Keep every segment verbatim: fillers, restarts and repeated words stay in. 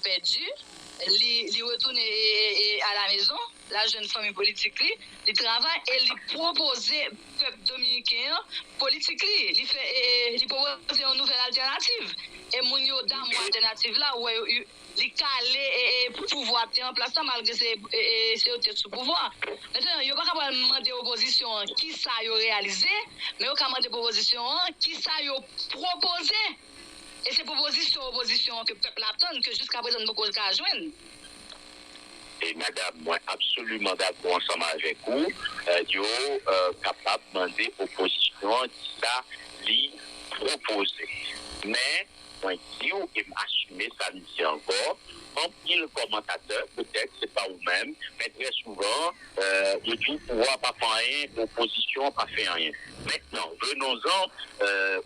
pèdi, li, li retounen e, e, e, alamezon, l al jwenn fanmi politik li, li travay e li pwopoze pèp dominiken an politik li. Li fè, e, e, li pwopoze yon nouvèl altènativ. E moun yo damou altènativ la, ou wè yo, yo, li kale e, e, pouvwa ki te an plas la, malgre se, e, e, se yo ki te sou pouvwa. Mentnan, yo pa ka pral mande opozisyon an kisa yo reyalize, men yo ka mande opozisyon an kisa yo pwopoze. E se pwopozisyon opozisyon an ke pèp la ap tann, ke jiska prezan n poko ka jwenn. E madanm, mwen absoliman dakò ansanm avèk ou. Yo kapab mande opozisyon an kisa li pwopoze. Men, mwen di w e m asime sa m di ankò, anpil kòmantatè, petèt se pa ou menm, men trè souvan, yo di w pouvwa pa fè anyen, opozisyon an pa fè anyen. Mentnan, venons-en,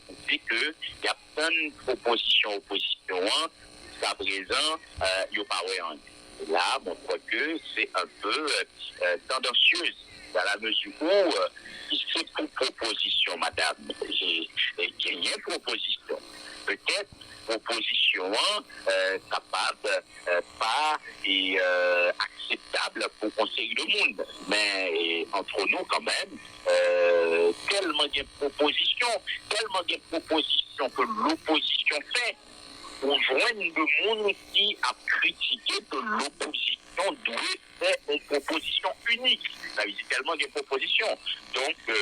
ou di ke y ap tann pwopozisyon opozisyon an, jiska prezan, yo pa wè anyen. La, mwen kwè ke se un peu, euh, tendancieux, dans la mesure où, euh, si se pou pwopozisyon, madanm, genyen pwopozisyon. Petèt pwopozisyon an kapab pa akseptab pou yon seri de moun. Men, entre nous quand même, tèlman gen pwopozisyon, tèlman gen pwopozisyon ke lopozisyon fè, ou jwenn de moun ki ap kritike ke lopozisyon dwe fè yon pwopozisyon inik. Sa vle di tèlman gen pwopozisyon. Donk,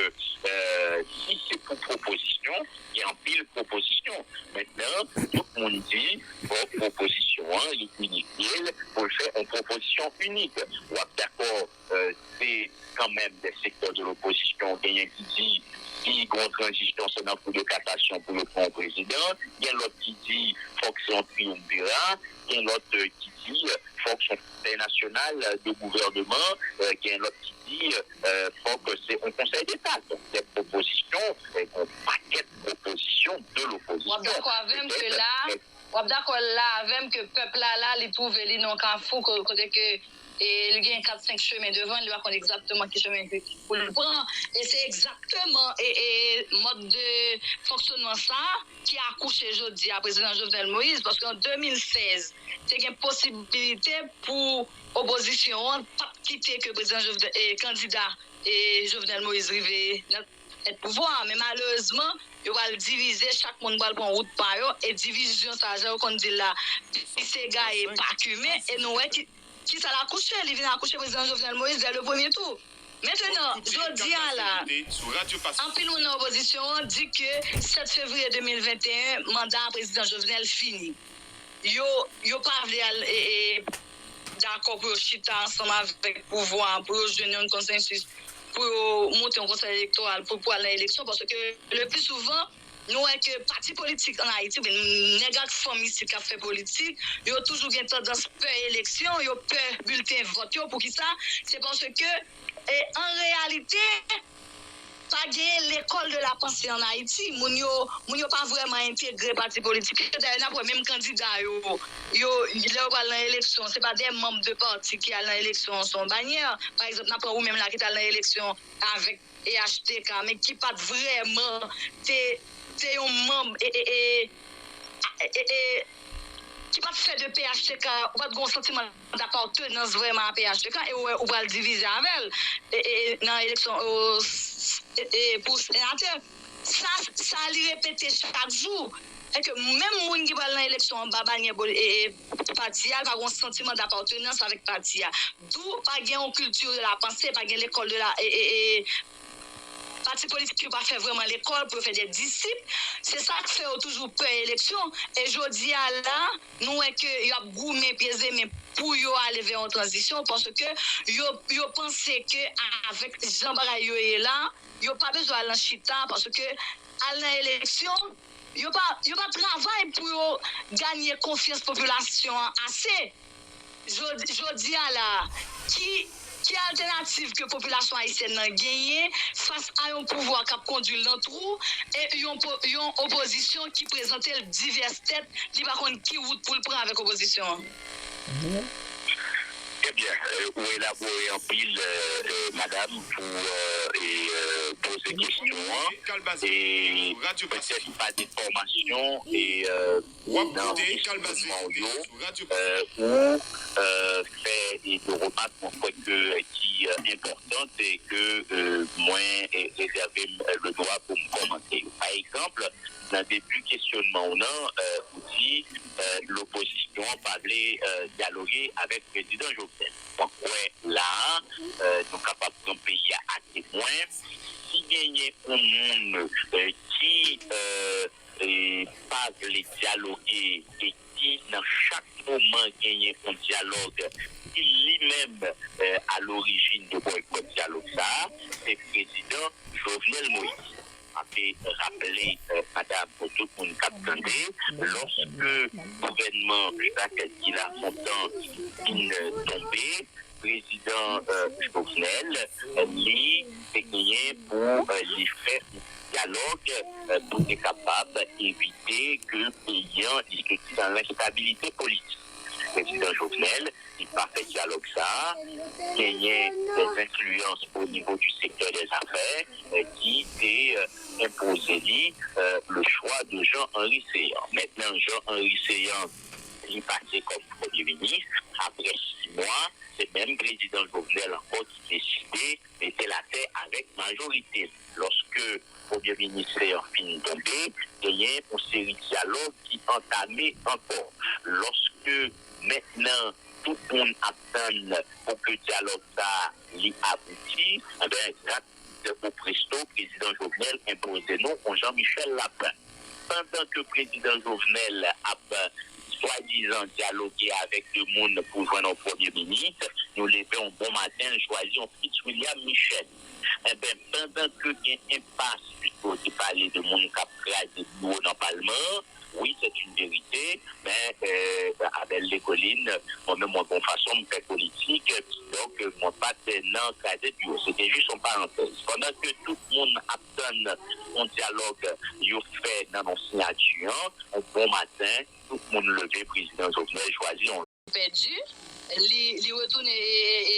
si se pou pwopozisyon, gen anpil pwopozisyon. Mentnan, tout moun di, fòk pwopozisyon an, li inifye l pou l fè yon pwopozisyon inik. W ap dakò, se kanmenm de sektè de lopozisyon, genyen ki di si gon tranzisyon se nan kou de kasasyon pou yo pran yon prezidan, gen lòt ki di fòk se yon triyonvira, gen lòt ki di fòk se yon konsèy nasyonal de gouvènman, gen lòt ki di fòk se yon konsèy deta. Donk de pwopozisyon, gon pakèt pwopozisyon de lopozisyon. W ap dakò avè m ke la, w ap dakò la avè m ke pèp la la, li twouve li nan yon kafou kote ke e li gen kat senk chemen devan l, li pa konn egzakteman ki chemen pou l pran. E se egzakteman e, e mòd de fonksyonman sa a ki akouche jodi a prezidan Jovenel Moïse, paske an de mil sèz, te gen posibilite pou opozisyon an pa t kite ke prezidan Jovenel, e kandida e Jovenel Moïse rive nan tèt pouvwa a, men malerezman, yo pral divize, chak moun pral pran wout pa yo, e divizyon sa a, jan yo konn di l la, pise gaye pa kimen, e nou wè ki, kisa l akouche, li vin akouche prezidan Jovenel Moïse dè le premye tou. Mentnan, jodi a la, anpil moun nan opozisyon an di ke sèt fevriye de mil venteyen, manda prezidan Jovenel fini. Yo, yo pa vle al e, e, dakò pou yo chita ansanm avèk pouvwa an, pou yo jwenn yon konsansis, pou yo monte yon konsèy elektoral pou, pou al nan eleksyon, paske le pli souvan, nou wè ke pati politik an Ayiti, oubyen nèg ak fanm isit k ap fè politik, yo toujou gen tandans pè eleksyon, yo pè bilten vòt yo. Poukisa? Se paske, e, an reyalite, pa gen lekòl de la panse an Ayiti. Moun yo, moun yo pa vrèman entegre pati politik yo. Dayè, n ap wè menm kandida yo, yo, lè yo pral nan eleksyon, se pa de manm de pati ki al nan eleksyon, se yon banyè. Pa egzanp, n ap pran ou menm la ki t al nan eleksyon avèk P H T K, men ki pa t vrèman te, te yon manm e, e, e, e, e, ki pa t fè de P H T K, ou pa t gen yon santiman dapatènans vrèman a P H T K, e ou wè ou pral divize avè l. E, e, e, nan eleksyon e, e, pou senatè. Sa, sa li repete chak jou. E ke menm moun ki pral nan eleksyon anba banyè e, e, pati a, li pa gen yon santiman dapatènans avèk pati a. Dou pa gen yon kilti de la panse, pa gen lekòl de la, e, e, e, pati politik yo pa fè vrèman lekòl pou yo fè de disip. Se sa k fè yo toujou pè eleksyon. E jodi a la, nou wè ke y ap goumen pye e men pou yo ale vè yon tranzisyon, paske yo, yo panse ke avèk jan bagay yo ye la, yo pa bezwen al nan chita, paske al nan eleksyon, yo pa, yo pa travay pou yo ganye konfyans popilasyon an ase. Jodi, jodi a la, ki, ki altènativ ke popilasyon ayisyèn nan genyen fas a yon pouvwa k ap kondui l nan twou e yon, yon opozisyon ki prezante l divès tèt, li pa konn ki wout pou l pran avèk opozisyon an? Trè byen, ou elabore anpil, madanm, pou poze kesyon an. E petèt pa de fòmasyon e nan diskou w yo, ou fè de remak mwen kwè ke ki enpòtan, e ke mwen rezève m ledwa pou m kòmante. Pa egzanp, nan debi kesyonman w nan, ou di lopozisyon an pa vle dyaloge avèk Prezidan Jovenel. Mwen kwè la a, nou kapab pran peyi a a temwen. Si genyen yon moun ki pa vle dyaloge e ki nan chak moman genyen yon dyalòg ki li menm alorijin de bòykòt dyalòg sa a, se Prezidan Jovenel Moïse. Mwen te raple, madanm, pou tout moun k ap tande, lòske gouvènman Jakèt Guy Lafontant fin tonbe, Prezidan Jovenel, li te genyen pou li fè dyalòg pou te kapab evite ke peyi an li soti nan lenstabilite politik. Prezidan Jovenel, li pa fè dyalòg sa a. Genyen de enfliyans o nivo di sektè dè zafè ki te enpoze li le chwa de Jean Henry Céant. Mentnan, Jean Henry Céant, li pase kòm premye minis. Apre sis mwa, se menm Prezidan Jovenel ankò ki deside mete l atè avèk majorite l. Lòske Premye Minis Céant fin tonbe, genyen yon seri dyalòg ki antame ankò. Lòske mentnan tout moun ap tann pou ke dyalòg sa a li abouti, enben, rapid o presto, Prezidan Jovenel enpoze nou yon Jean Michel Lapin. Pandan ke Prezidan Jovenel ap swadizan dyaloge avèk de moun pou jwenn yon premye minis, nou leve yon bon maten, l chwazi yon Fritz William Michel. Enben, pandan ke gen enpas, piske w te pale de moun k ap kraze biwo nan palman an, wi, se yon verite, men, Abel Descollines, mwen menm, mwen, bon fason m fè politik, donk, mwen pa t nan kraze biwo. Se te jis yon parantèz. Pandan ke tout moun ap tann yon dyalòg yo fè nan yon siyati an, yon bon maten, tout moun leve, Prezidan Jovenel chwazi yon. Pèdi, li, li retounen e, e,